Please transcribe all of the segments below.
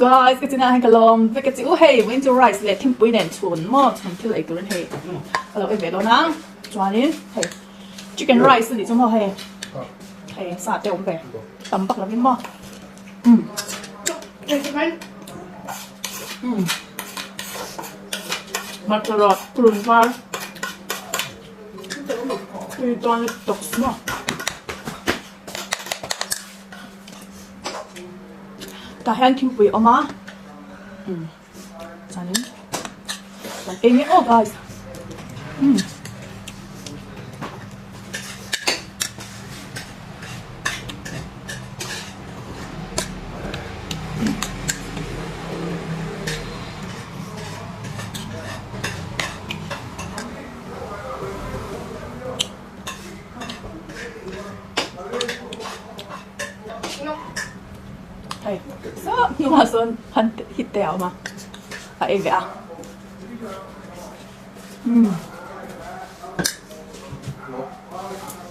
Guys, ka chinah hian ka lawm vek a chi u hei vawiin chu rice leh thingpui nen chhun maw chhun thil ei turin hei ka lo ei ve dawn a chuanin hei chicken rice a nih chu maw hei hei sa te awm ve tam vak lovin maw umm umm hmarcha rawt purun var tui dawn lutuk maw. Tah hian thingpui a awm a umm chuanin kan ei nge aw guys umm. Hei saw hnungah sawn han hit te a awm a a ei ve a umm.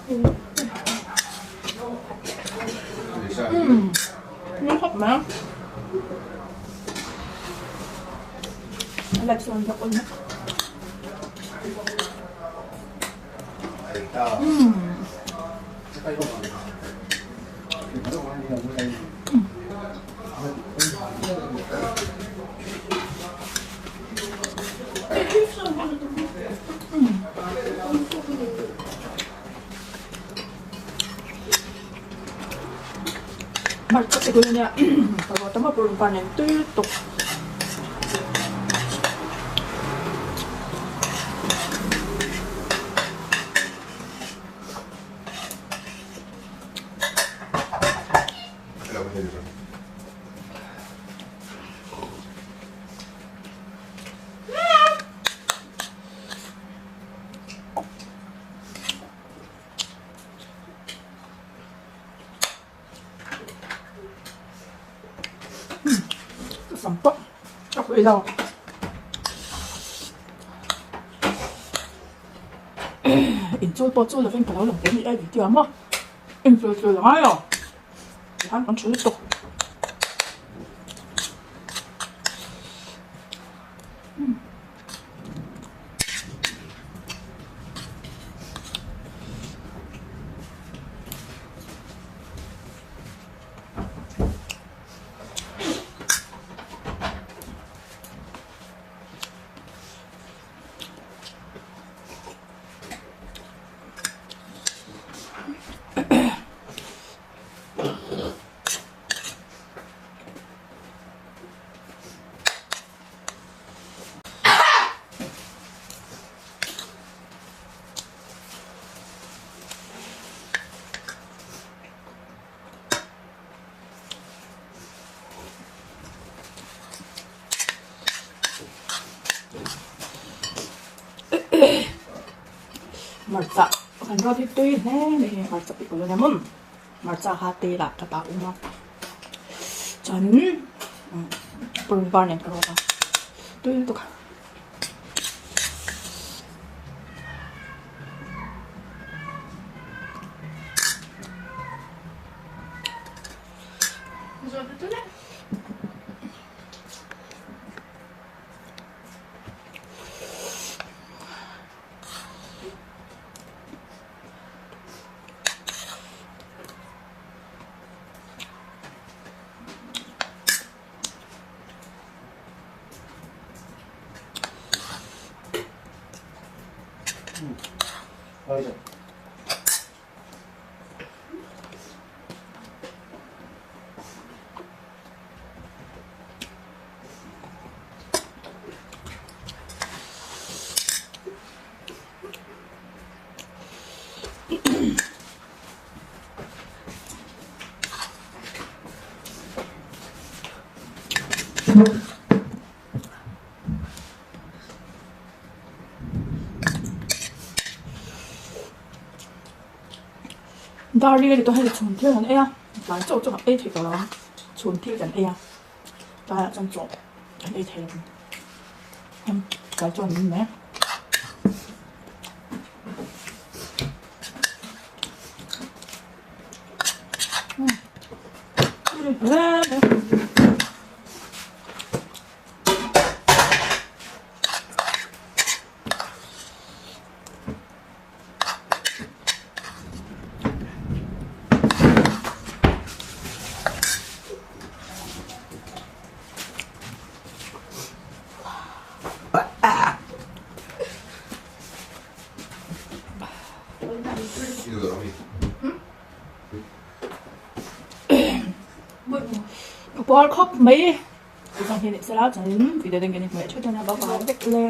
Umm nui khawp mai a a like sawn vek awm a. Hmarcha te nia parota maw purun par nen tui lutuk. Ka sam pawh a pui lo. Inchul pawh chu lovin ka lo lang ve ni e video ah maw inchul chul a ngai lo tihian kan ṭha lutuk. Hmarcha kan rawt hi tui hle mai hi hmarcha pickle ania maw hmarcha kha tel ah ka dah awm a chuanin purun var nen ka rawt a tui lutuk a. Dar ri a ni tawh hei chhun thil kan ei a tlai chaw chu kan ei thei tawh lo ang chhun thil kan ei a tlaiah chuan chaw kan ei thei lo ang tlai chaw ni mai. puar khawp mai. Tih zawng hi ni sela chuanin video dang kan inhmuh leh theuh dawn a bye bye vek le.